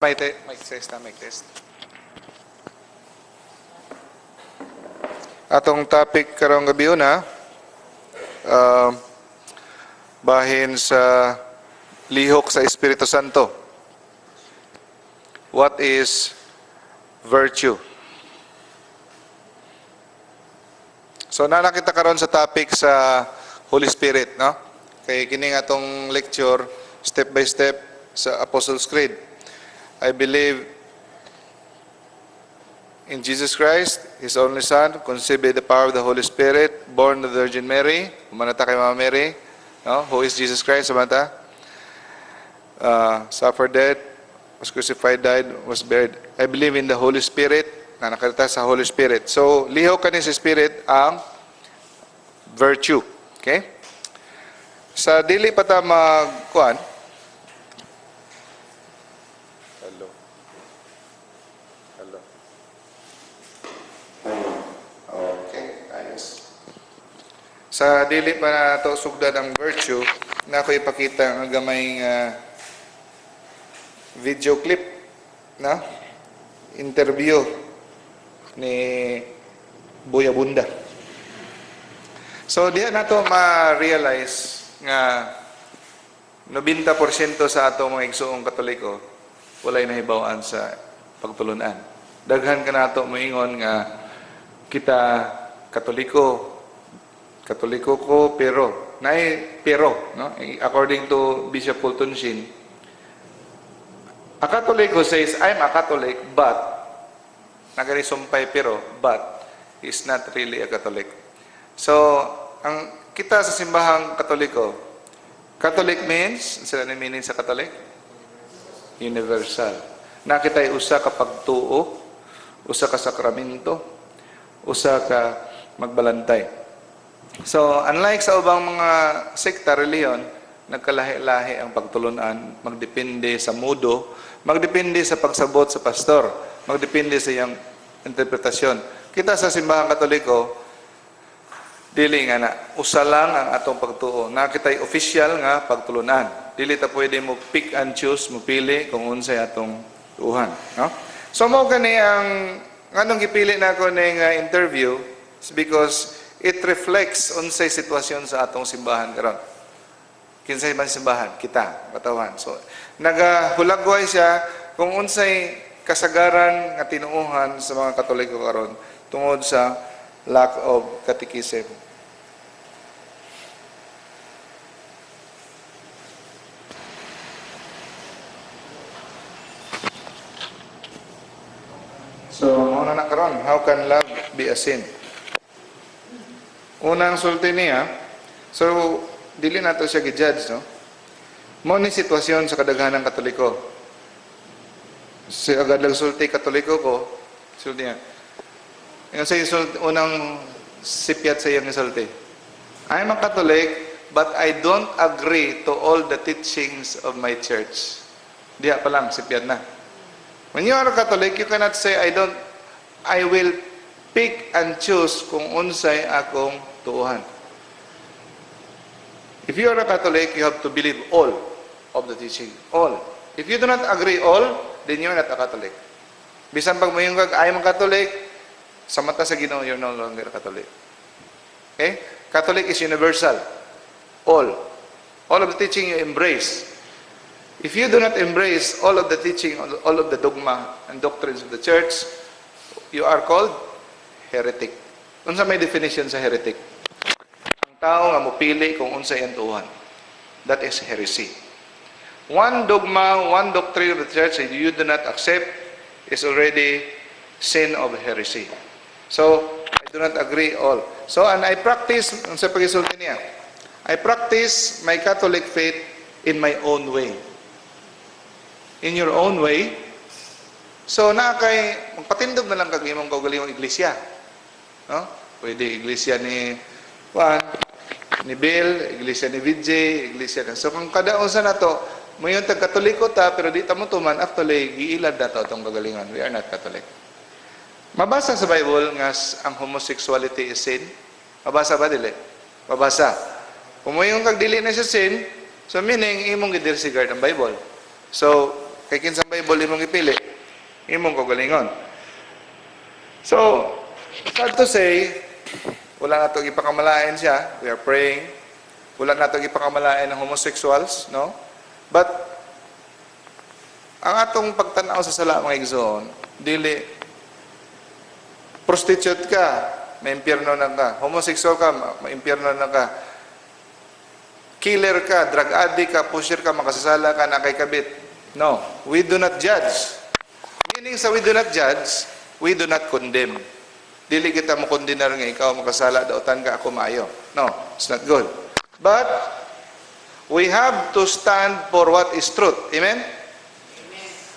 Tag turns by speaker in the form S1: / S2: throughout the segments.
S1: Mic test na, mic test. Atong topic karong gabi una, bahin sa lihok sa Espiritu Santo. What is virtue? So nanakita karon sa topic sa Holy Spirit, no? Kay kini nga atong lecture step by step sa Apostles' Creed. I believe in Jesus Christ, His only Son, conceived by the power of the Holy Spirit, born of the Virgin Mary, umanata kay Mama Mary, no? Who is Jesus Christ, umanata? Suffered death, was crucified, died, was buried. I believe in the Holy Spirit, na nakalita sa Holy Spirit. So, lihok kani sa Spirit ang virtue. Okay? Sa dili pa ta magkuan, hello. Hello. Okay, ayos. Sa dili pa na to sugdan ang virtue, na ako ipakita ang gamay video clip, no? Interview ni Boy Abunda. So diha na to ma-realize nga 90% sa atong mga igsuong Katoliko walay nahibaw-an sa pagtulunan. Daghan ka nato moingon nga kita Katoliko, Katoliko ko pero naay pero, no? According to Bishop Fulton Sheen, a Catholic who says I'm a Catholic but nagari sumpay pero but is not really a Catholic. So ang kita sa simbahang Katoliko, Catholic means, sila ni meaning sa Catholic? Universal. Nakita'y usa ka pagtuo, usa ka sakramento, usa ka magbalantay. So, unlike sa ubang mga sekta, reliyon, nagkalahi-lahi ang pagtulunan, magdepende sa mudo, magdepende sa pagsabot sa pastor, magdepende sa iyang interpretasyon. Kita sa simbahang Katoliko, dili nga na, usa lang ang atong pagtuo. Nakita'y official nga pagtulunan. Dili ta pwede mo pick and choose, mo pili kung unsay atong tuuhan, no? So mao kani ang nganong gipili nako ning interview is because it reflects unsay sitwasyon sa atong simbahan karon. Kinsay man simbahan, kita, katawan. So nagahulagway siya kung unsay kasagaran nga tinuohan sa mga Katoliko karon tungod sa lack of catechism. So, mao na karon, how can love be a sin? Unang sulti niya, so dili nato siya gi-judge, no? Mao ni sitwasyon sa kadaghanang Katoliko. Si agad lang sulti Katoliko ko, sulti niya. Yung sa sulti, unang sipyat sa iyang sulti. I'm a Catholic, but I don't agree to all the teachings of my church. Diha pa lang, sipyat na. When you are a Catholic, you cannot say, I will pick and choose kung unsay akong tuuhan. If you are a Catholic, you have to believe all of the teaching. All. If you do not agree all, then you are not a Catholic. Bisan pag moingon kag, I am a Catholic, sa mata sa Ginoo, you're no longer a Catholic. Okay? Catholic is universal. All. All of the teaching you embrace. If you do not embrace all of the teaching, all of the dogma and doctrines of the church, you are called heretic. Unsa may definition sa heretic? Ang tao nga mopili kung unsa iyang tuuhan. That is heresy. One dogma, one doctrine of the church that you do not accept is already sin of heresy. So, I do not agree all. So, and I practice, unsa pagisulti niya? I practice my Catholic faith in my own way. In your own way. So, naa kay magpatindog na lang kag imong kaugalingong iglesia. No? Pwede iglesia ni Juan, ni Bill, iglesia ni VJ, iglesia na. So, kung kada usa na to, moingon tag Katoliko ta, pero di ta mo tuman, actually, giilad na to atong kagalingon. We are not Catholic. Mabasa sa Bible nga ang homosexuality is sin? Mabasa ba dili? Mabasa. Kung moingon kag dili na siya sin, so meaning imong gi-disregard ang Bible. So, Kay kinsa Bible imong ipili? Imong kaugalingon. So, sad to say, wala nato ipakamalain siya. We are praying. Wala nato ipakamalain ang homosexuals, no? But ang atong pagtanaw sa sala, mga igsoon, dili prostitute ka, may impyerno na ka. Homosexual ka, may impyerno na ka. Killer ka, drug addict ka, pusher ka, makasasala ka, naa kay kabit. No, we do not judge. Meaning sa we do not judge, we do not condemn. Dili kita mo kondenar nga ikaw makasala, dautan ka, ako maayo. No, it's not good. But we have to stand for what is truth. Amen?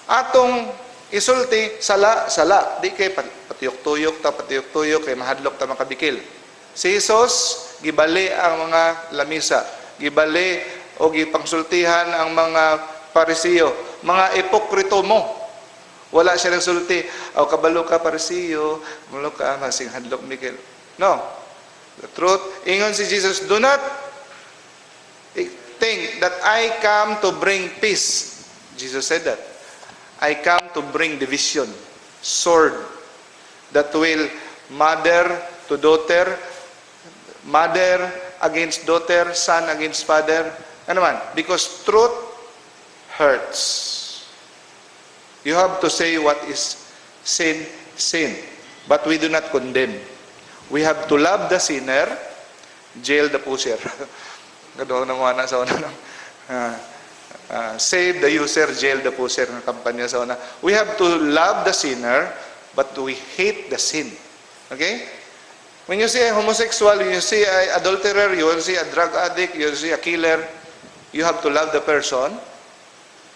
S1: Atong isulti, sala, sala. Di kay patuyok-tuyok ta, patuyok-tuyok, kay mahadlok ta makabikil. Si Jesus, gibali ang mga lamisa. Gibali o gipangsultihan ang mga Parisiyo. Mga ipokrito mo. Wala siya nagsulti. "Aw, kabalo ka, Parisiyo, kabalo ka, masing hadlok mikil." No. The truth, ingon si Jesus, "Do not think that I come to bring peace." Jesus said that. "I come to bring division, sword, that will mother to daughter, mother against daughter, son against father." Ano man? Because truth hurts. You have to say what is sin, sin. But we do not condemn. We have to love the sinner, jail the pusher. Gado na mo na sa una. No? Save the user, jail the pusher ng kampanya sa una. We have to love the sinner, but we hate the sin. Okay? When you see a homosexual, you see a adulterer, you will see a drug addict, you will see a killer, you have to love the person,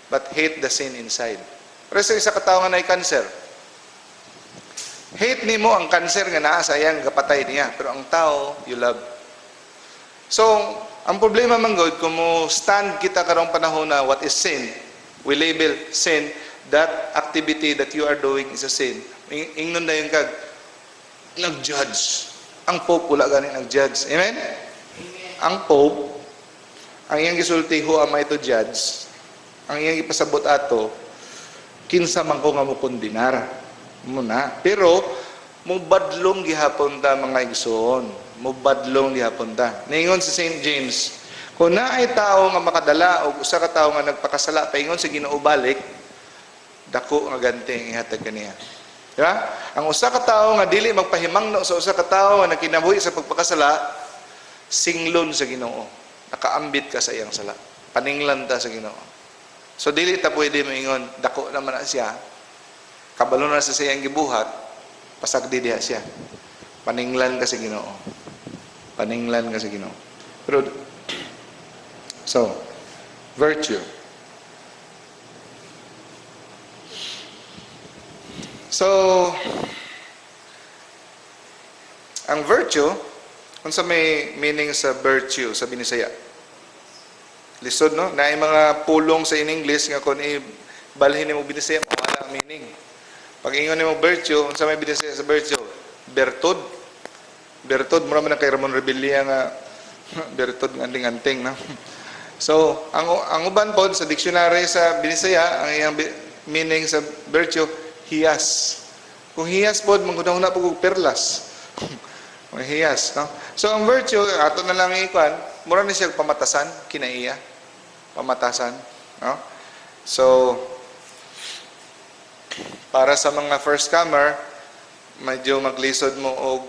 S1: but hate the sin inside. Pero sa isa ka tawo nga naay cancer, hate nimo ang cancer nga naa sa iyang gapatay niya, pero ang tao, you love. So, ang problema man gud, kung mo stand kita karong panahon na what is sin, we label sin, that activity that you are doing is a sin. Ingnon na yung kag, nag-judge. Ang Pope wala gani nag-judge. Amen? Ang Pope, ang iyang gisulti, "Who am I to judge?" Ang iyang ipasabot ato, kinsa man ko nga mo kondenar. Muna. Pero, mubadlong gihapon ta, mga igsoon. Mubadlong gihapon ta. Ningon si St. James, kung naay tao nga makadala o usa ka tawo nga nagpakasala paingon sa Ginoo balik, dako nga ganti ang ihatag kaniya. Di ba? Ang usa ka tawo nga dili magpahimangno sa usa ka tawo nga nakinabuhi sa pagpakasala, singlon sa Ginoo. Nakaambit ka sa iyang sala. Paninglan ta sa Ginoo. So dili ta pwede moingon, dako naman na siya. Kabalo na sa iyang gibuhat, pasagdi diha siya. Paninglan ka sa Ginoo. Paninglan ka sa Ginoo. Pero so, virtue. So, ang virtue, unsa may meaning sa virtue sa Binisaya? Lisod, no? Naay mga pulong sa in English nga kung ibalhin nimo Binisaya, mawala ang meaning. Pag ingon nimo virtue, unsa may Binisaya sa virtue? Bertud. Bertud, mura man ang kay Ramon Revilla nga bertud nga anting-anting, no? So, ang uban pod sa dictionary sa Binisaya, ang iyang meaning sa virtue, hiyas. Kung hiyas pod, manghuna-huna po og perlas. Mga hiyas, no? So, ang virtue, ato na lang ikuan, mura ni siya pamatasan, kinaiya. Pamatasan, no? So, para sa mga first comer, medyo maglisod mo og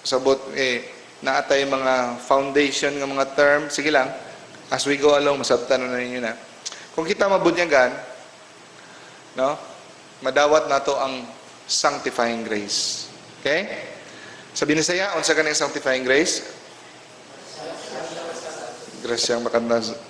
S1: sabot eh naatay mga foundation nga mga term. Sige lang, as we go along, masabtan na ninyo na. Kung kita mabunyagan, no, madawat nato ang sanctifying grace. Okay? Sa Binisaya, unsa kaning sanctifying grace? Grasyang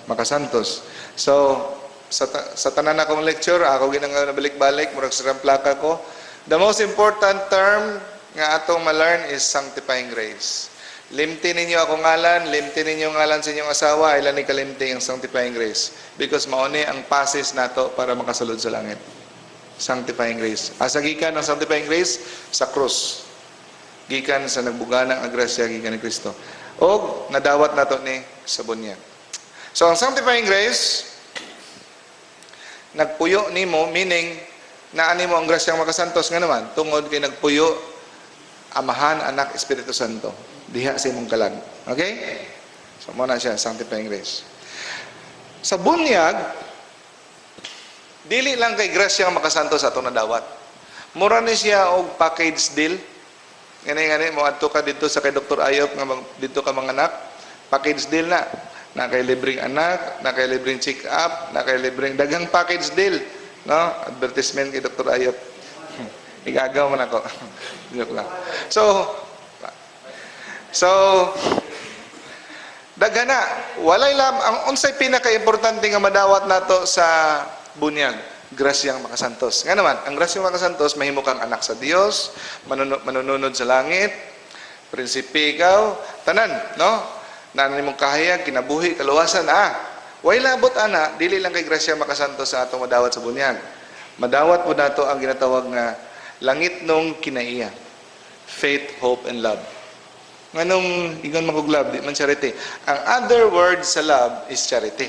S1: makasantos. So, sa tanan akong lecture, ako ginang nabalik-balik, murag sirang plaka ko. The most important term nga atong ma-learn is sanctifying grace. Limti ninyo akong ngalan, limti ninyo ngalan sa inyong asawa, ilan ni kalimti ang sanctifying grace. Because mauni ang passes nato para makasulod sa langit. Sanctifying grace. Asa gikan ang sanctifying grace? Sa krus. Gikan sa nagbuganang agrasya gikan ni Kristo. Og nadawat nato ni sa bunyag. So ang sanctifying grace, Nagpuyo nimo, meaning naa nimo ang grasyang makasantos. Nga naman, tungod kay nagpuyo Amahan, Anak, Espiritu Santo diha sa imong kalag. Okay? So mao na siya sanctifying grace. Sa bunyag, dili lang kay grasyang makasantos atong nadawat. Mura ni siya og package deal. Ngani ngani mo adto ka dito sa kay Dr. Ayop nga dito ka manganak, package deal na. Na kay libreng anak, na kay libreng check up, na kay libreng daghang package deal, no? Advertisement kay Dr. Ayop. Igagaw man ako. Joke lang. So daghan na, walay lam ang unsay pinaka-importante nga madawat nato sa bunyag, grasyang makasantos. Nga naman, ang grasyang makasantos, mahimo kang anak sa Dios, manununod sa langit, prinsipe ikaw, tanan, no? Naa nimong kahayag, kinabuhi, kaluwasan, ah. Way labot ana, dili lang kay grasya makasantos sa atong madawat sa bunyag. Madawat po nato ang ginatawag nga langit nung kinaiya. Faith, hope, and love. Nganong ingon man kog love, di man charity? Ang other word sa love is charity.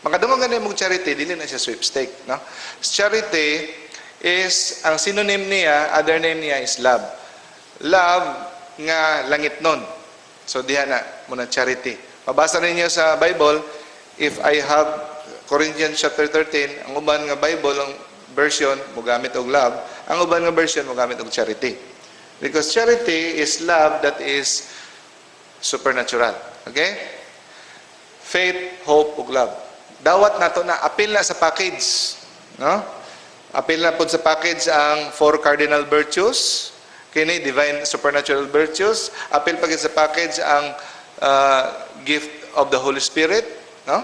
S1: Makadungog gani mong charity, dili na siya sweepstake, no? Charity is ang synonym niya, other name niya is love. Love nga langit nun. So diha na muna charity. Mabasa ninyo sa Bible, if I have Corinthians chapter 13, ang uban nga Bible ang version mogamit og love, ang uban nga version mogamit og charity. Because charity is love that is supernatural. Okay? Faith, hope, ug love. Dawat nato na apil na sa package, no? Apil na pod sa package ang four cardinal virtues, kini divine supernatural virtues, apil pa gid sa package ang gift of the Holy Spirit, no?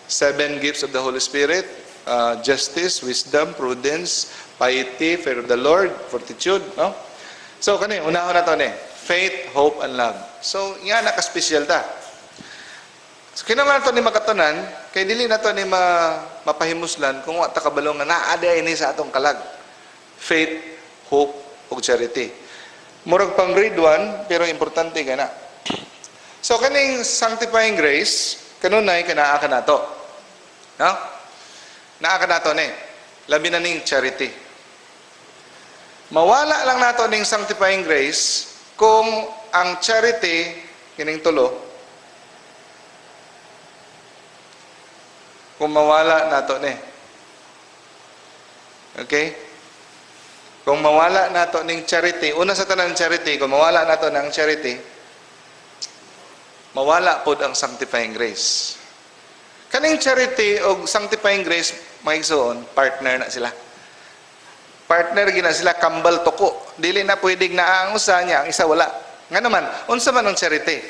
S1: Seven gifts of the Holy Spirit, justice, wisdom, prudence, piety, fear of the Lord, fortitude, no? So kani unahon na to ni faith, hope and love. So nga naka-special ta. So kinahanglan nato ni makatunan kay dili na to ni mapahimuslan kung wa ta kabalo nga naa diay ni sa atong kalag. Faith, hope ug charity. Murag pang grade 1 pero importante ka na. So kaning sanctifying grace kanunay kanaa ka nato. No? Naa ka nato ni. Labi na ning charity. Mawala lang nato ning sanctifying grace kung ang charity kining tulo, kung mawala nato ni. Okay? Kung mawala nato ning charity, una sa tanan charity, kung mawala nato ng charity, mawala pod ang sanctifying grace. Kaning charity og sanctifying grace, mga igsoon, partner na sila. Partner gina sila, kambal tuko. Dili na pwedeng naa ang usa niya, ang isa wala. Nga naman, unsa man ang charity?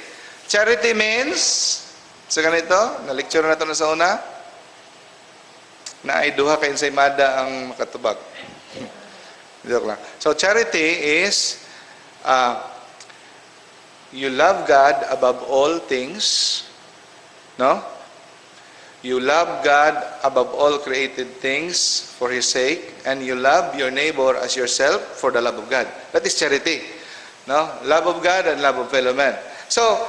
S1: Charity means, sa ganito, na lecture na to na sa una, na ay duha ka ensaymada ang makatubag. Joke lang. So charity is you love God above all things, no? You love God above all created things for His sake, and you love your neighbor as yourself for the love of God. That is charity. No? Love of God and love of fellow man. So,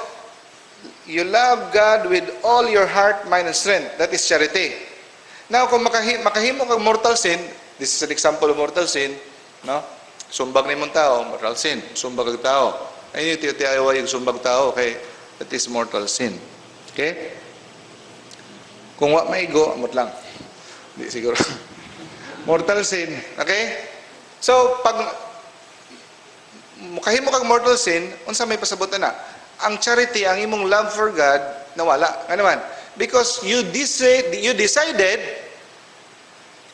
S1: you love God with all your heart, mind, and strength. That is charity. Now, kung makahimo kag mortal sin, this is an example of mortal sin, no? Sumbag ni mong tao, mortal sin. Sumbag kag tao. Ay, ti ti ayaw yung sumbag tao, okay? That is mortal sin. Okay? Kung wa maigo, amot lang. Di siguro. Mortal sin. Okay? So, pag makahimo kag mortal sin, unsa may pasabutan na? Ang charity, ang imong love for God, nawala. Ano man? Because you decided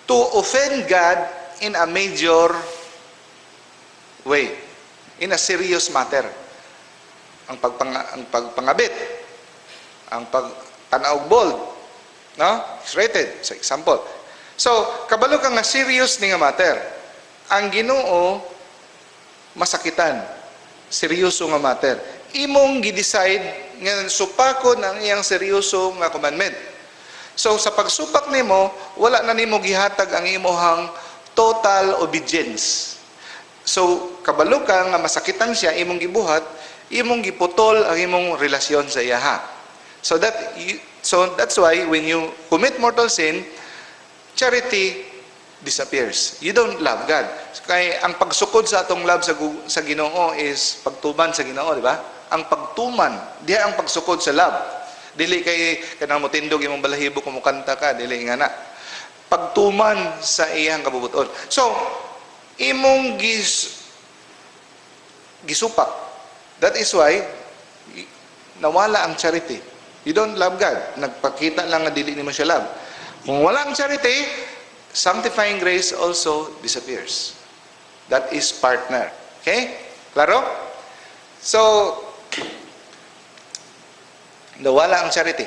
S1: to offend God in a major way, in a serious matter. Ang pagpangabit, ang pagtanaw bold, no? X-rated, sa example. So, kabalo ka nga serious ni nga matter. Ang Ginoo masakitan. Seryoso nga matter. Imong gi-decide nga supakon ang iyang seryoso nga commandment. So sa pagsupak nimo, wala na nimo gihatag ang imuhang total obedience. So kabalo ka nga masakitan siya, imong gibuhat, imong giputol ang imong relasyon sa iyaha. So that's why when you commit mortal sin, Charity disappears. You don't love God. Kay ang pagsukod sa atong love sa Ginoo is pagtuman sa Ginoo, di ba? Ang pagtuman, diha ang pagsukod sa love. Dili kay kanang motindog imong balahibo kung mukanta ka, dili nga na. Pagtuman sa iyang kabubuton. So, imong gisupak. That is why nawala ang charity. You don't love God. Nagpakita lang nga dili nimo siya love. Kung wala ang charity, sanctifying grace also disappears. That is partner. Okay? Klaro? So, nawala ang charity.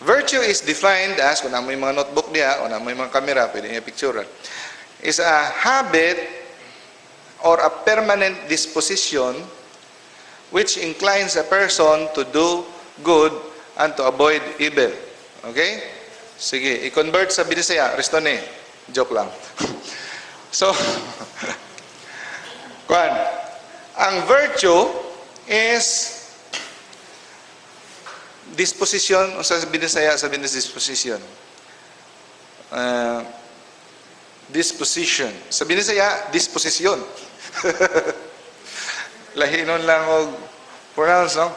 S1: Virtue is defined as, kung na mo yung mga notebook niya, kung na mo yung mga camera, pwede niya picturean, is a habit or a permanent disposition which inclines a person to do good and to avoid evil. Okay? Sige, i-convert sa Binisaya. Restone. Joke lang. So, kuan, ang virtue is disposition, o sa Binisaya, sa Binis disposition. Disposition. Sa Binisaya, disposition. Lahinon lang og pronounce, no?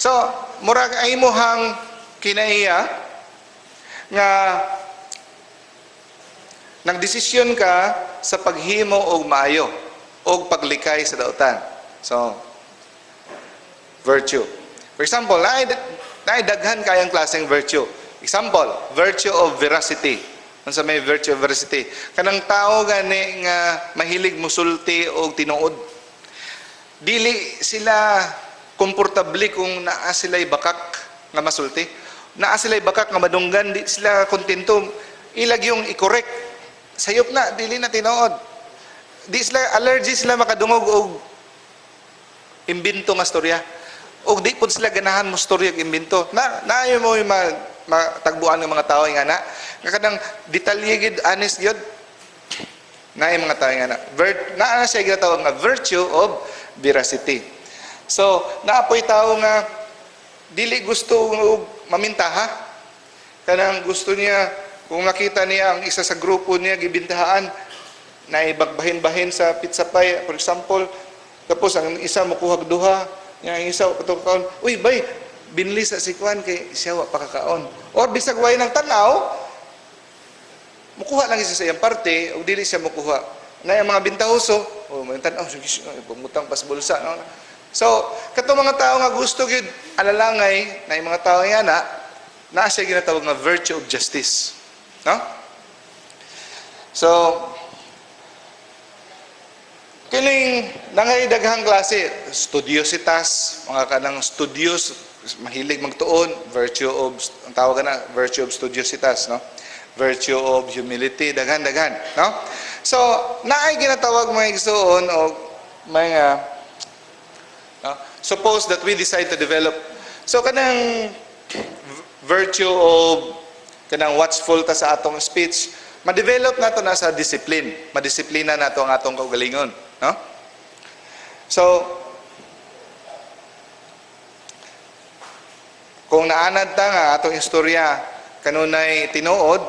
S1: So, murag ay imuhang kinaiya nga nagdesisyon ka sa paghimo og maayo og paglikay sa dautan. So, virtue. For example, naay daghan kayang klaseng virtue. Example, virtue of veracity. Unsa may virtue of veracity? Kanang tao gani nga mahilig musulti og tinuod. Dili sila komportable kung naa sila'y bakak nga masulti. Naa sila'y bakak nga madunggan, di sila kontento. Ilag yung i-correct. Sayop na, dili na tinuod. Di sila, allergy sila makadungog og imbento nga storya. Og di pud sila ganahan mo storya og imbento. Na naayo mo yung matagbuan ng mga tao nga na. Nga kanang detalye gid, honest gyud. Naay mga tao nga na. Naa siya ginatawag nga virtue of veracity. So, naapoy tao nga dili gusto og mamintaha. Kanang gusto niya, kung makita niya ang isa sa grupo niya gibintahaan, na ibagbahin-bahin sa pizza pie, for example, tapos ang isa mokuhag duha, niya ang isa katukaon, uy bay, binli sa si Kwan kay siya wa pa kakaon. Or bisag way ng tanaw, mukuha lang isa sa iyang parte, ug dili siya mukuha. Na yung mga bintahoso, oh, may tanaw, sige, pumutang pas bulsa. No? So, katong mga tao nga gusto gyud alalangay, na yung mga tao nga na, naa siya ginatawag nga virtue of justice. No? So, kining nangay daghang klase, studiositas, mga kanang studios, mahilig magtuon, virtue of, ang tawag na, virtue of studiositas, no? Virtue of humility, daghan-daghan, no? So, naay ginatawag mga igsuon o mga, no? Suppose that we decide to develop, so kanang virtue of kanang watchful ta sa atong speech, ma-develop nato na sa discipline, madisiplina nato ang atong kaugalingon, no? So, kung naanad ta nga atong istorya kanunay tinuod,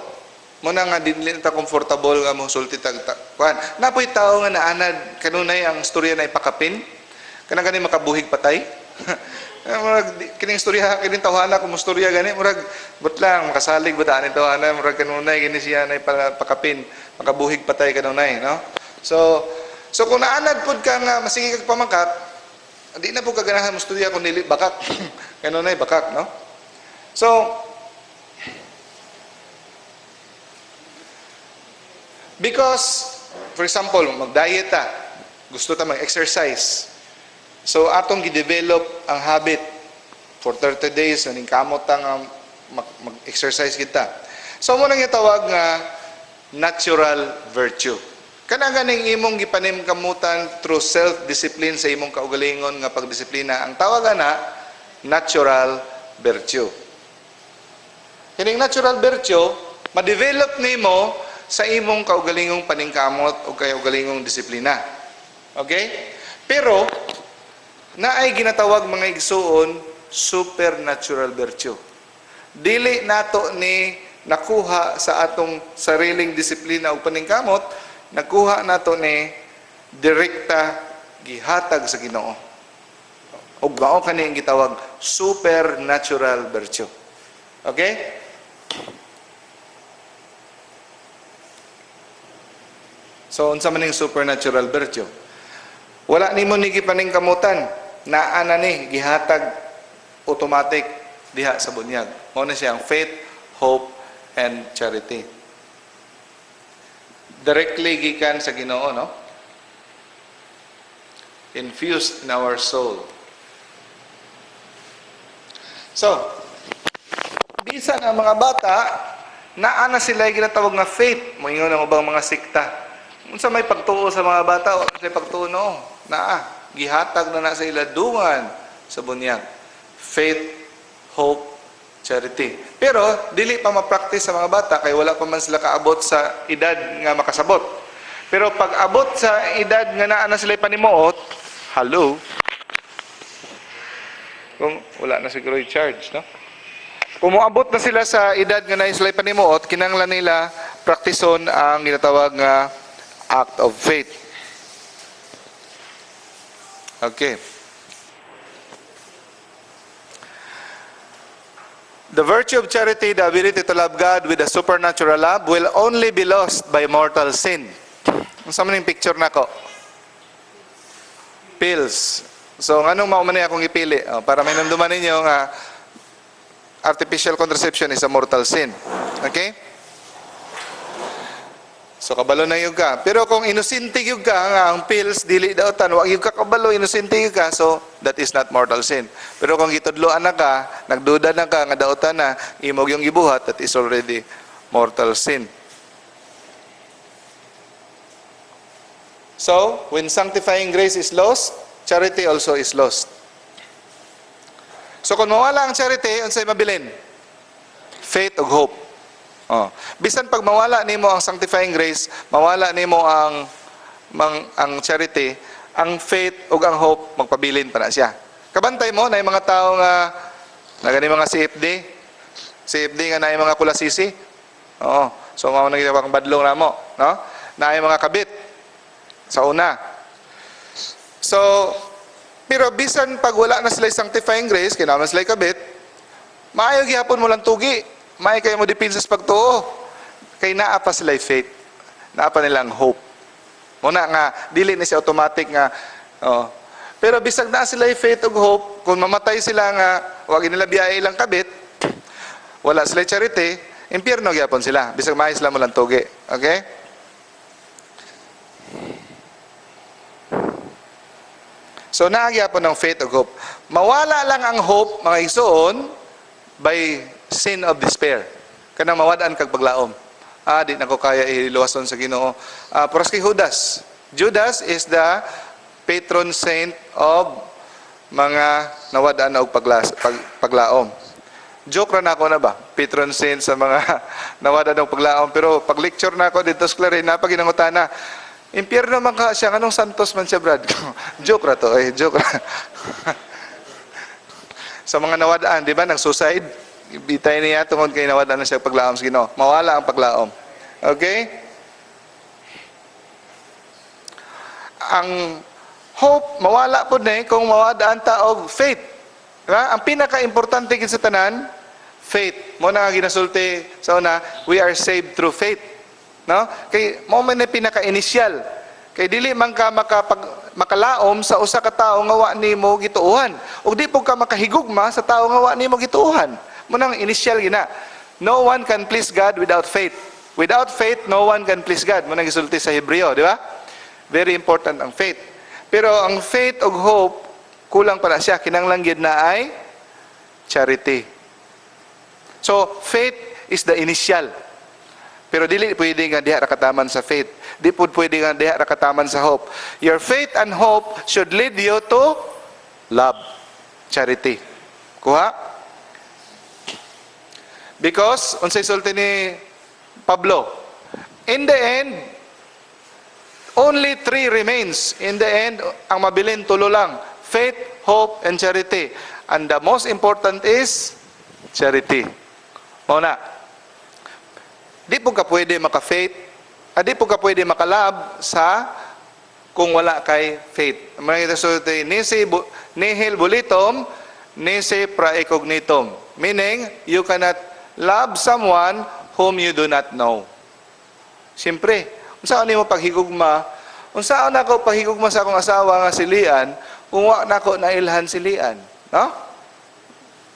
S1: muna nga dili ta komportable nga mosulti tag kuan. Napoy tawo nga naanad kanunay ang istorya na ipakapin, kanang gani makabuhig patay. Murag kining istorya kining tawhana kung istorya gani murag but lang makasalig ba ani tawhana murag kanunay gini siya na ipakapin, makabuhig patay kanunay, no? So kung naanad pud ka nga masige kag pamangkat, di na pud ka ganahan mo istorya kung dili bakak. Kanunay bakak, no? So because for example, mag-diet ta, gusto ta mag-exercise. So atong gi-develop ang habit for 30 days naning kamot ta nga mag-exercise kita. So mo nang gitawag nga natural virtue. Kana ganing imong gipanim kamutan through self-discipline sa imong kaugalingon nga pagdisiplina, ang tawag na natural virtue. Kining natural virtue ma-develop nimo sa imong kaugalingong paningkamot o kaugalingong disiplina. Okay? Pero naay ginatawag mga igsuon supernatural virtue. Dili nato ni nakuha sa atong sariling disiplina o paningkamot, nakuha nato ni direkta gihatag sa Ginoo. Ug mao kani ang gitawag supernatural virtue. Okay? So unsa man ning supernatural virtue? Wala nimo ni gipaningkamutan, naa na ni gihatag automatic diha sa bunyag. Mao na siya ang faith, hope, and charity. Directly gikan sa Ginoo, no? Infused in our soul. So, bisan ang mga bata, naa na sila ginatawag nga faith. Moingon ang ubang mga sikta. Unsa may pagtuo sa mga bata, wala sila pagtuo, no. Naa, gihatag na na sa ila dungan sa bunyag. Faith, hope, charity. Pero dili pa ma-practice sa mga bata kay wala pa man sila kaabot sa edad nga makasabot. Pero pag abot sa edad nga naa na sila panimuot, hello. Kung wala na siguro yung charge, no? Kung moabot na sila sa edad nga naa sila panimuot, kinahanglan nila praktison ang ginatawag nga act of faith. Okay. The virtue of charity, the ability to love God with a supernatural love, will only be lost by mortal sin. Unsa man yung picture nako? Pills. So, nganong mao man ni akong ipili? Oh, para may namduman ninyo nga artificial contraception is a mortal sin. Okay? So, kabalo na gyud ka. Pero kung inosente gyud ka nga ang pills dili daotan, wa gyud ka kabalo, inosente gyud ka, so that is not mortal sin. Pero kung gitudloan na ka, nagduda na ka nga daotan na, imo gyung gibuhat, that is already mortal sin. So, when sanctifying grace is lost, charity also is lost. So, kung mawala ang charity, unsay mabilin? Faith ug hope. Oh. Bisan pag mawala nimo ang sanctifying grace, mawala nimo ang charity, ang faith ug ang hope magpabilin pa na siya. Kabantay mo na yung mga tao nga nagani mga CFD, CFD nga na yung mga kulasisi. Oo. So mao nang gitawag ang badlong namo, no? Na yung mga kabit sa una. So pero bisan pag wala na sila sanctifying grace, kay naman sila kabit, maayo gihapon mo lang tugi. Maayo kayo mo depensa sa pagtuo. Kay naa pa sila faith. Naa pa nilang hope. Muna nga dili ni siya automatic nga, oh. Pero bisag naa sila faith ug hope, kung mamatay sila nga wa nila biyahe ilang kabit, wala sila charity, impyerno gyapon sila. Bisag maayo sila mo lang tugi. Okay? So naa gyapon ng faith ug hope. Mawala lang ang hope, mga igsoon, by sin of despair. Kanang mawad-an kag paglaom. Ah, di na ko kaya iluwason sa Ginoo. Ah, puras kay Judas. Judas is the patron saint of mga nawad-an og paglaom. Joke ra na ako na ba? Patron saint sa mga nawad-an og paglaom. Pero pag lecture na ako dito sa Clarin, napaginangutana. Impyerno man ka siya, anong santos man siya, Brad? Joke ra to, eh, joke ra. Sa mga nawad-an, di ba, nang suicide, bitay niya tungod kay nawad-an na siya paglaom sa Ginoo. Mawala ang paglaom. Okay? Ang hope, mawala po na kung mawad-an ta og faith. Diba? Ang pinaka-importante gid sa tanan, faith. Mo na nga ginasulti sa una, we are saved through faith. No? Kay mo man na pinaka-initial. Kay dili man ka makalaom sa usa ka tawo nga wa nimo gituohan. Ug di pud ka makahigugma sa tawo nga wa nimo gituohan. Mo nang initial gina. No one can please God without faith. Without faith, no one can please God. Mo nang gisulti sa Hebreo, di ba? Very important ang faith. Pero ang faith ug hope, kulang pa na siya. Kinahanglan gyud na ay charity. So, faith is the initial. Pero dili pwede nga diha ra kataman sa faith. Di pud pwede nga diha ra kataman sa hope. Your faith and hope should lead you to love, charity. Kuha? Because, unsay sulti ni Pablo, in the end, only three remains. In the end, ang mabilin tulo lang. Faith, hope, and charity. And the most important is charity. Mao na. Di po ka pwede maka-faith, di po ka pwede maka-love sa kung wala kay faith. Mga ito sulti, nisi nihil volitum, nisi praecognitum. Meaning, you cannot love someone whom you do not know. Siyempre, unsaon nimo paghigugma? Unsaon nako paghigugma sa akong asawa nga si Lian kung wa nako nailhan si Lian, no?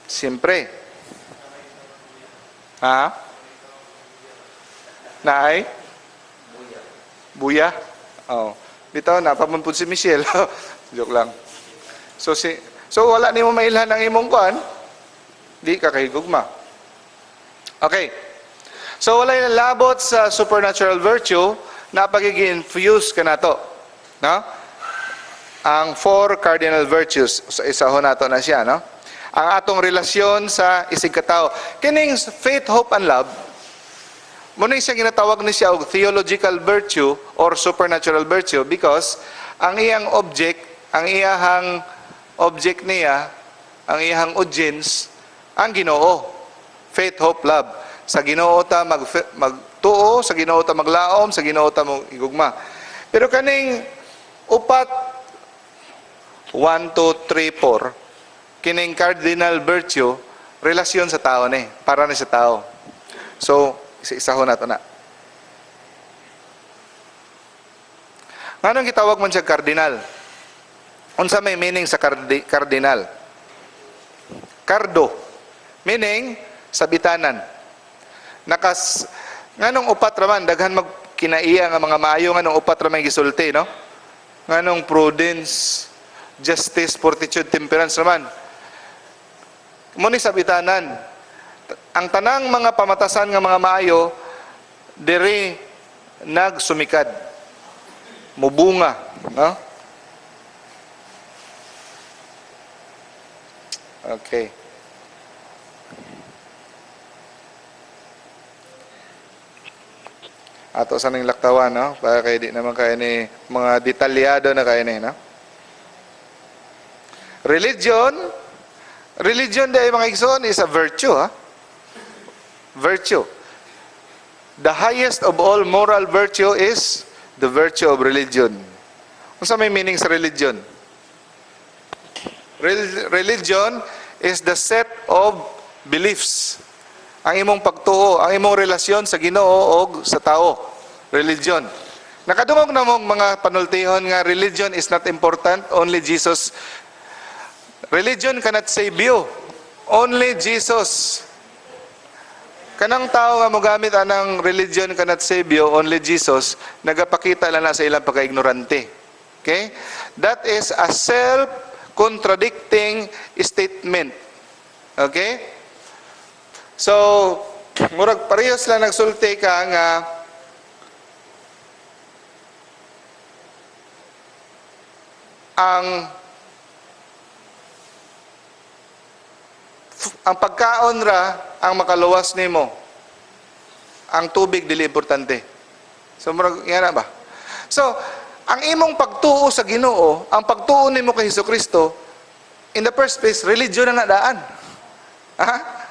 S1: Siyempre. Ha? Naay? Buya. Oh. Bitaw na pa man pud si Michelle. Joke lang. So wala nimo mailhan ang imong kuan, di ka kahigugma. Okay. So wala labot sa supernatural virtue na pagiging infuse ka nato. No? Ang four cardinal virtues, sa isahon nato na siya, no? Ang atong relasyon sa isig katao. Kining faith, hope, and love, muna siya ginatawag ni siya og theological virtue or supernatural virtue because ang iyahang object niya, ang iyahang audience, ang Ginoo. Faith, hope, love. Sa Ginoo ta magtuo, sa Ginoo ta maglaom, sa Ginoo ta mo igugma. Pero kaning upat, 1, 2, 3, 4, kining cardinal virtue, relasyon sa tao ni, para ni sa tao. So, isa-isahon nato na. Nganong gitawag man siya cardinal? Unsa may meaning sa cardinal? Cardo, meaning sabitanan. Nakas nganong upat raman daghan mag kinaiya nga mga maayo, nganong upat ra may gisulti, no? Nganong prudence, justice, fortitude, temperance raman? Mo ni sabitanan. Ang tanang mga pamatasan nga mga maayo diri nagsumikad. Mubunga, no? Okay. Ato sa ning laktawan, no? Para kay di naman kay ni mga detalyado na kay ni, no? Religion dai, mga igsoon, is a virtue, ha? Virtue. The highest of all moral virtue is the virtue of religion. Unsa may meaning sa religion? Religion is the set of beliefs. Ang imong pagtuo, ang imong relasyon sa Ginoo og sa tao. Religion. Nakadungog na mong mga panultihon nga religion is not important, only Jesus. Religion cannot save you. Only Jesus. Kanang tao nga mogamit anang religion cannot save you, only Jesus, nagapakita lang na sa ilang pagka-ignorante. Okay? That is a self-contradicting statement. Okay? So, murag parehas lang nagsulti ka nga ang pagkaon ra ang makaluwas nimo. Ang tubig dili importante. So murag yan na ba? So, ang imong pagtuo sa Ginoo, ang pagtuo nimo kay Hesukristo, in the first place, religion na nadaan. Ha?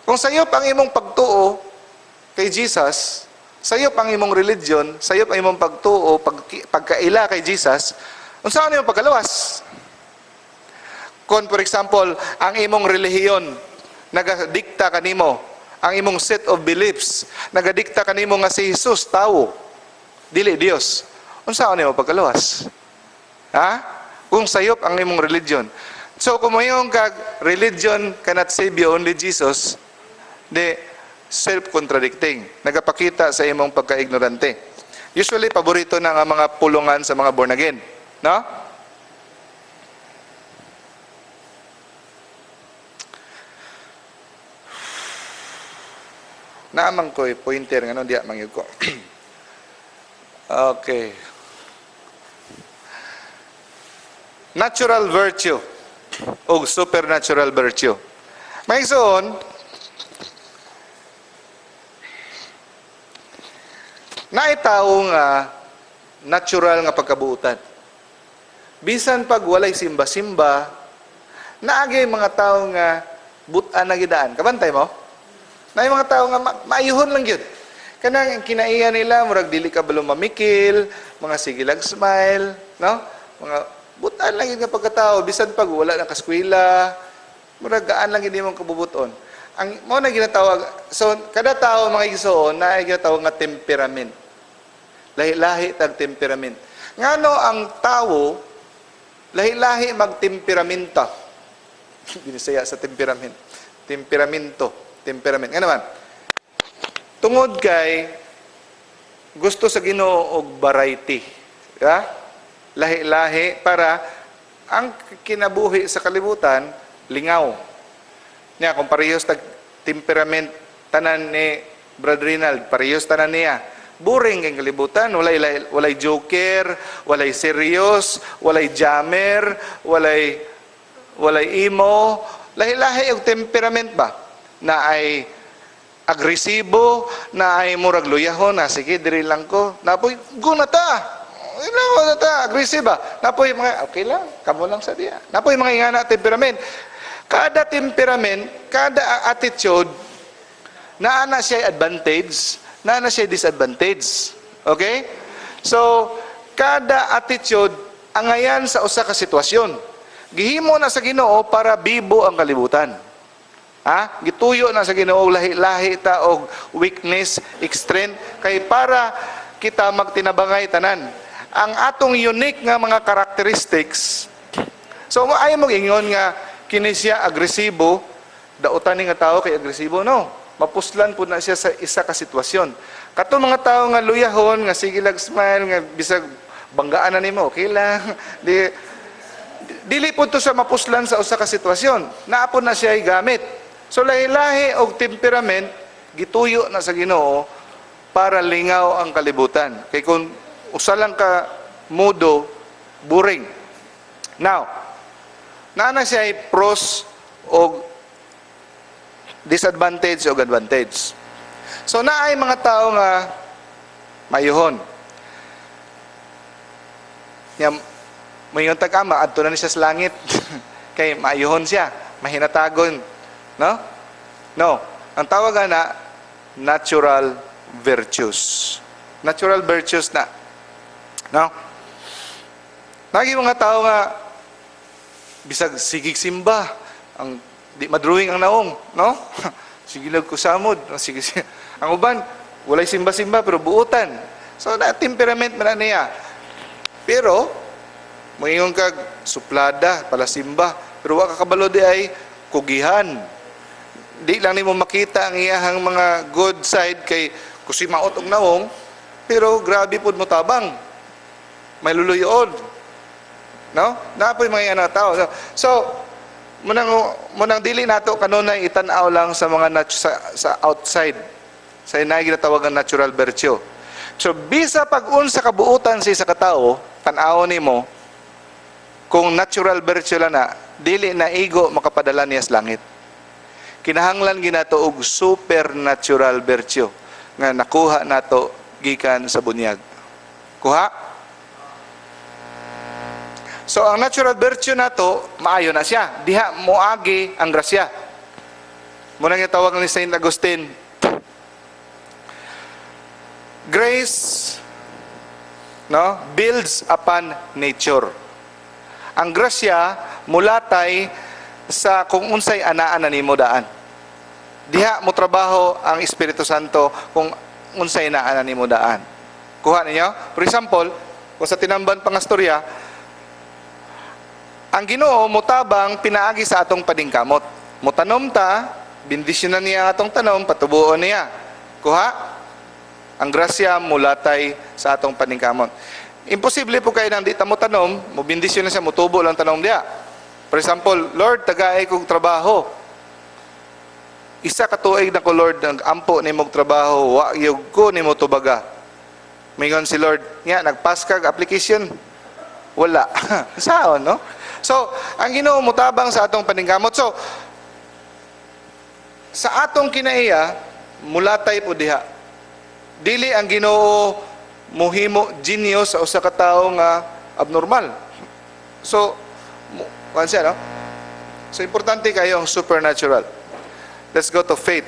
S1: Kung sayop ang imong pagtuo kay Jesus, sayop ang imong religion, sayop ang imong pagtuo, pagkaila kay Jesus, unsaon imong pagkaluwas? Kung for example, ang imong relihiyon nagadikta kanimo, ang imong set of beliefs nagadikta kanimo nga si Jesus tawo, dili Dios. Unsaon nimo pagkaluwas? Ha? Kung sayop ang imong religion. So kung moingon kag religion cannot save you, only Jesus, di self-contradicting. Nagapakita sa imong pagka-ignorante. Usually paborito na ang mga pulungan sa mga born again, no? Naamang ko pointer ngano diya mangyud ko. Okay. Natural virtue o supernatural virtue. Mga igsoon, naitawo nga natural nga pagkabuutan. Bisan pag walay simba-simba, naagay mga tao nga butan na gidaan. Kabantay mo? Na yung mga tao nga maayuhon lang gyud. Kanang kinaiya nila, murag dili ka balo mamikil, mga sige lang smile, no? Mga butan lang gyud nga pagkatao bisan pag wala na kaskwela, murag gaan lang gyud imong kabubuton. Ang mao na ginatawag, so kada tao, mga igsoon, na ginatawag nga temperament. Lahi-lahi tag temperament. Ngano ang tawo lahi-lahi magtemperamenta? Binisaya sa temperament. Temperamento, temperament. Nga naman, tungod kay gusto sa Ginoo og variety. Ya? Lahi-lahi para ang kinabuhi sa kalibutan lingaw. Nya kung parehas tag temperament tanan ni Brad Rinald, parehas tanan niya. Boring kay kalibutan, walay joker, walay serious, walay jammer, walay emo, lahi-lahi og temperament ba? Na ay agresibo, na ay murag luyahon, na sige, diri lang ko. Napoy, go na ta! Ila ko na ta, aggressive ba? Napoy mga, okay lang, kamo lang sa diya. Napoy mga ingana temperament. Kada temperament, kada attitude, naa na siya advantage, naa na siya disadvantage. Okay? So, kada attitude, angayan sa usa ka sitwasyon. Gihimo na sa Ginoo para bibo ang kalibutan. Ha? Gituyo na sa Ginoo lahi-lahi ta og weakness, strength, kay para kita magtinabangay tanan. Ang atong unique nga mga characteristics. So ayaw mo ingon nga kini siya agresibo, dautan ni nga tao kay agresibo, no. Mapuslan pud na siya sa isa ka sitwasyon. Kato mga tao nga luyahon, nga sige lag smile, nga bisag banggaan na nimo, okay lang. Dili pud to sa mapuslan sa usa ka sitwasyon. Naa pod na siya gamit. So lahi-lahi og temperament gituyo na sa Ginoo para lingaw ang kalibutan. Kay kung usa lang ka modo, boring. Now, naa na siya pros og disadvantage og advantage. So naay mga tao nga mayuhon. Nya mayon tag-ama adto na ni siya sa langit kay maayuhon siya, mahinatagon, no? No. Ang tawag na natural virtues. Natural virtues na. No? Nagi mga tao nga bisag sigig simba, ang di madrawing ang naong, no? Sige lag kusamod, sige. Ang uban walay simba-simba pero buutan. So na temperament man na niya. Pero moingon kag suplada, palasimba, pero wa ka kabalo di ay kugihan. Di lang nimo makita ang iyahang mga good side kay kusimaot og naong, pero grabe pud mo tabang. May luluyoon. No? Napoy mga yan tao. So, munang dili nato kanunay itan-aw lang sa mga sa outside. Sa inay ginatawag ang natural virtue. So, bisa pag unsa kabuutan sa isa ka tawo, tan-awon nimo kung natural virtue lang na, dili na igo makapadala niya sa langit. Kinahanglan ginato og supernatural virtue nga nakuha nato gikan sa bunyag. Kuha? So ang natural virtue nato, maayo na siya. Diha moagi ang grasya. Muna nga tawag ni Saint Augustine. Grace, no, builds upon nature. Ang grasya mulatay sa kung unsay anaan na nimo daan. Diha mo trabaho ang Espiritu Santo kung unsay naa na nimo daan. Kuha ninyo? For example, kung sa Tinamban pangastorya, ang Ginoo mutabang pinaagi sa atong paningkamot. Mutanom ta, bendisyonan niya ang atong tanom, patubuon niya. Kuha? Ang grasya mulatay sa atong paningkamot. Imposible po kayo nang di ta mo tanom, mo bendisyon na siya, mutubo lang tanom diya. For example, "Lord, tagaay kog trabaho. Isa ka tuig na ko, Lord, nag ampo nimo og trabaho, wa gyud ko nimo tubaga." Mingon si Lord, "Nga nagpass kag application?" Wala. Saon, no? So, ang Ginoo mutabang sa atong paningkamot. So, sa atong kinaiya, mulatay po diha. Dili ang Ginoo muhimo genius sa usa ka tawo nga abnormal. So, kuan siya, no? So, importante kayo ang supernatural. Let's go to faith.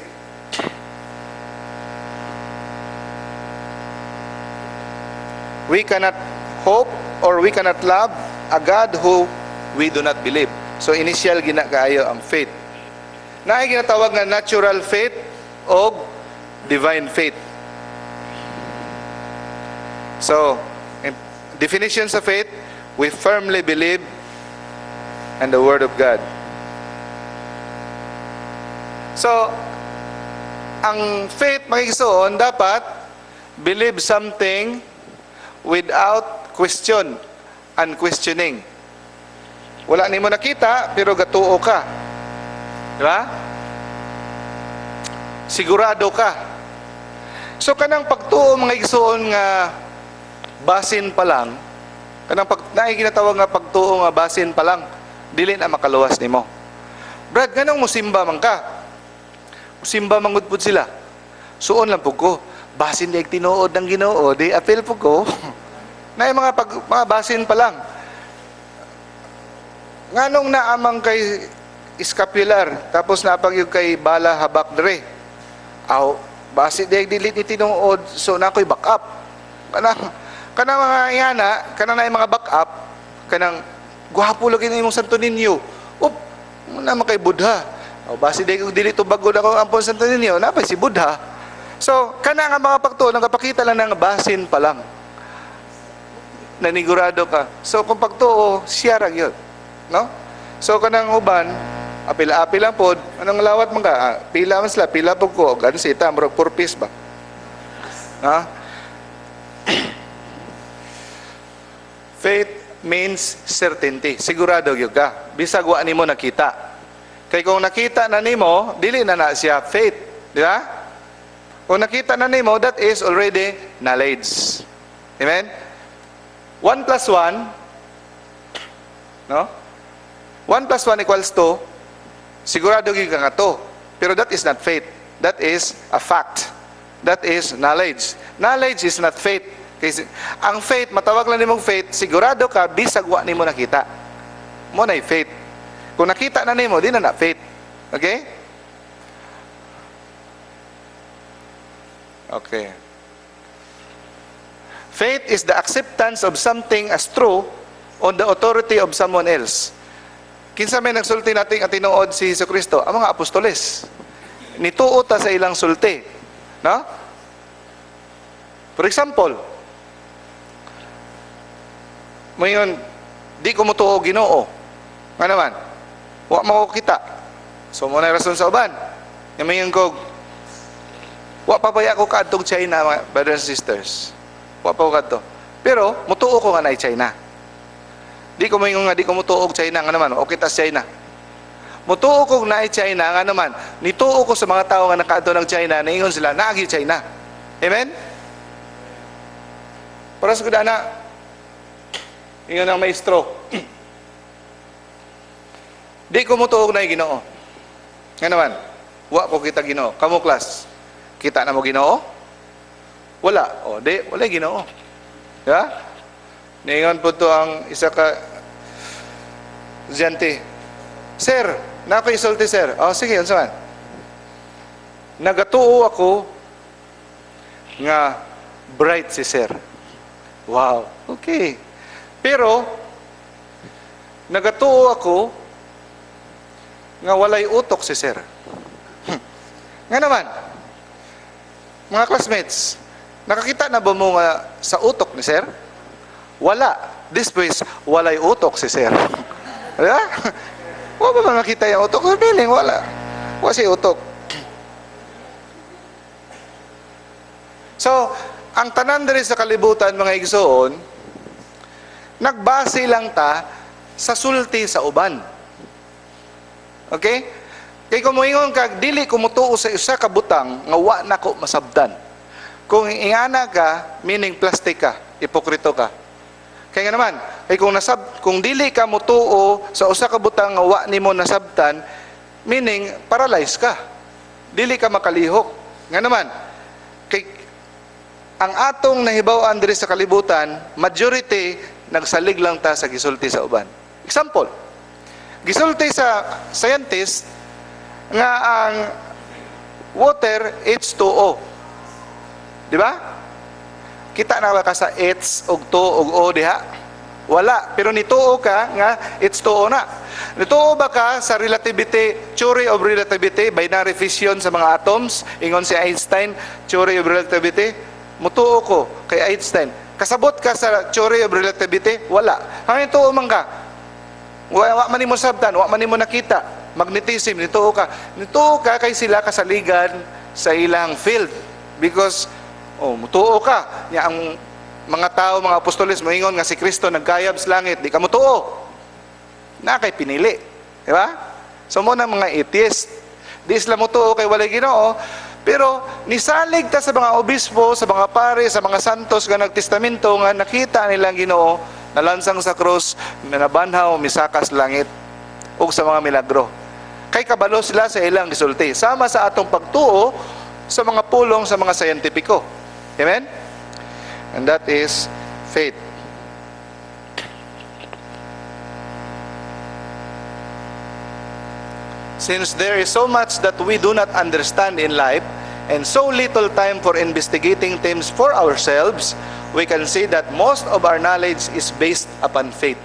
S1: We cannot hope or we cannot love a God who we do not believe. So initial gina kaayo ang faith. Naay ginatawag nga natural faith o divine faith. So, in definitions of faith, we firmly believe in the Word of God. So, ang faith, mga igsoon, dapat believe something without question and questioning. Wala nimo nakita, pero gatuo ka. Di ba? Sigurado ka. So kanang pagtuo, mga igsoon, nga basin pa lang, kanang pag naay ginatawag nga pagtuo nga basin pa lang, dili na makaluwas nimo. "Brad, nganong musimba man ka? Musimba man gud pud sila." Suon lang pud ko. Basin di tinuod ng Ginoo, di apil pud ko. Naay mga pag, mga basin pa lang. "Nganong naamang kay scapular, tapos napag kay bala habak dre?" Aw, basi di dili ni tinuod, so na ako'y backup. Kanang kanang mga ingana, kanang na mga backup, kanang gwapo lagi na imong Santo Niño. Up, naman kay Buddha. O basi di dili to bagod ako ampon Santo Niño, napay si Buddha. So, kana nga mga pagtuo nagapakita lang ng basin pa lang. Nanigurado ka. So, kung pagtuo, siya ra gyud. No? So, kanang uban, apil-apil lang pod, anong lawat man ka? Ah, pila man sila, pila pod ko, gan sita, murag purpose ba? Ha? Faith means certainty. Sigurado gyud ka. Bisag wa nimo nakita. Kay kung nakita na nimo, dili na na siya faith, di ba? Kung nakita na nimo, that is already knowledge. Amen? 1 plus 1, no? 1 plus 1 equals 2, sigurado gyud ka nga 2. Pero that is not faith. That is a fact. That is knowledge. Knowledge is not faith. Kasi ang faith, matawag lang nimong faith, sigurado ka, bisag wa nimo nakita. Mo na faith. Kung nakita na nimo, di na na faith. Okay? Okay. Faith is the acceptance of something as true on the authority of someone else. Kinsa may nagsulti nating ang tinuod si Hesus Kristo? Ang mga apostoles. Nituo ta sa ilang sulti. No? For example, ngayon, di ko motuo Ginoo. Nga naman, wa mo ko kita. So mo na rason sa uban. Nga ko, wa pa baya ko kaadtong China, mga brothers and sisters. Wa pa ko kadto. Pero mutuo ko nga naay China. Di ko moingon nga di ko mutuo og China, nga naman, okay ta sa China. Mutuo ko naay China, nga naman, nituo ko sa mga tao nga nakaadto ng China, naingon sila naagi China. Amen? Para sa kudana, ingon ang maestro, "Di ko mutuo og naay Ginoo." Nga naman, wa ko kita Ginoo. Kamo class, kita na mo Ginoo? Wala. O, di, wala Ginoo. Ya? Niingon po to ang isa ka estudyante. "Sir, na ako isulti, sir." "Oh, sige, unsa man?" "Nagatuo ako nga bright si sir." "Wow, okay. Pero, nagatuo ako nga walay utok si sir." Nga naman, mga classmates, nakakita na ba mo nga sa utok ni sir? Wala. This place, walay utok si sir. Diba? Wala ba makita yung utok? Meaning, wala. Wala siya utok. So, ang tanan diri sa kalibutan, mga igsoon, nagbase lang ta sa sulti sa uban. Okay? Kay kung moingon ka, dili ko motuo sa usa ka butang nga wa nako masabdan. Kung ingana ka, meaning plastic ka, ipokrito ka. Kaya nga naman, kay kung dili ka motuo sa usa ka butang nga wa nimo nasabtan, meaning paralyzed ka. Dili ka makalihok. Nga naman, kay ang atong nahibaw-an diri sa kalibutan, majority nagsalig lang ta sa gisulti sa uban. Example, gisulti sa scientist nga ang Water, H2O. Di ba? Kita na ba ka sa H ug 2 ug O diha? Wala. Pero nituo ka nga H2O na. Nituo ba ka sa relativity, theory of relativity, binary fission sa mga atoms? Ingon si Einstein, theory of relativity. Mutuo ko kay Einstein. Kasabot ka sa theory of relativity? Wala. Hangin tuo man ka. Wa man nimo sabtan, wa man nimo nakita. Magnetism, nituo ka. Nituo ka kay sila kasaligan sa ilang field. Because, oh, mutuo ka. Nya ang mga tao, mga apostoles, moingon nga si Kristo nagkayab sa langit, di ka mutuo. Na kay pinili. Di ba? So mo na mga atheist. Di sila mutuo kay walay Ginoo, pero nisalig ta sa mga obispo, sa mga pare, sa mga santos nga nagtestamento nga nakita nilang Ginoo nalansang sa krus, nabanhaw, misakas langit ug sa mga milagro. Kay kabalo sila sa ilang gisulti. Sama sa atong pagtuo sa mga pulong sa mga scientifico. Amen? And that is faith. Since there is so much that we do not understand in life and so little time for investigating things for ourselves, we can say that most of our knowledge is based upon faith.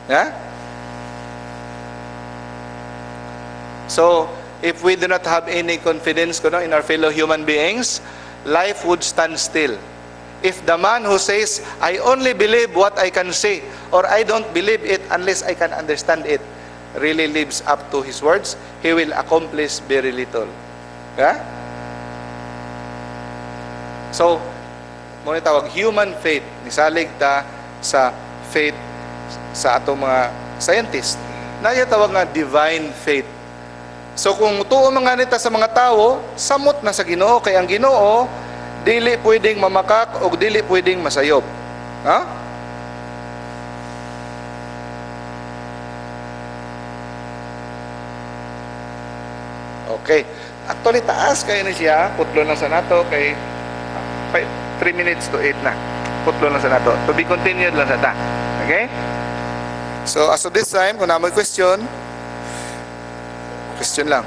S1: Yeah? So, if we do not have any confidence kuno in our fellow human beings, life would stand still. If the man who says, "I only believe what I can see," or "I don't believe it unless I can understand it," really lives up to his words, he will accomplish very little. Yeah? So, mo ni tawag human faith, nisalig ta sa faith sa atong mga scientist. Naa tawag nga divine faith. So kung tuo mga nita sa mga tawo, samot na sa Ginoo, kay ang Ginoo dili pwedeng mamakak o dili pwedeng masayop. Ha? Okay. Actually, taas kayo ni siya. Putlo lang sa nato kay 3 minutes to 8 na. Putlo lang sa nato. To be continued lang sa ta. Okay? So, as of this time, kung naa moy question, question lang.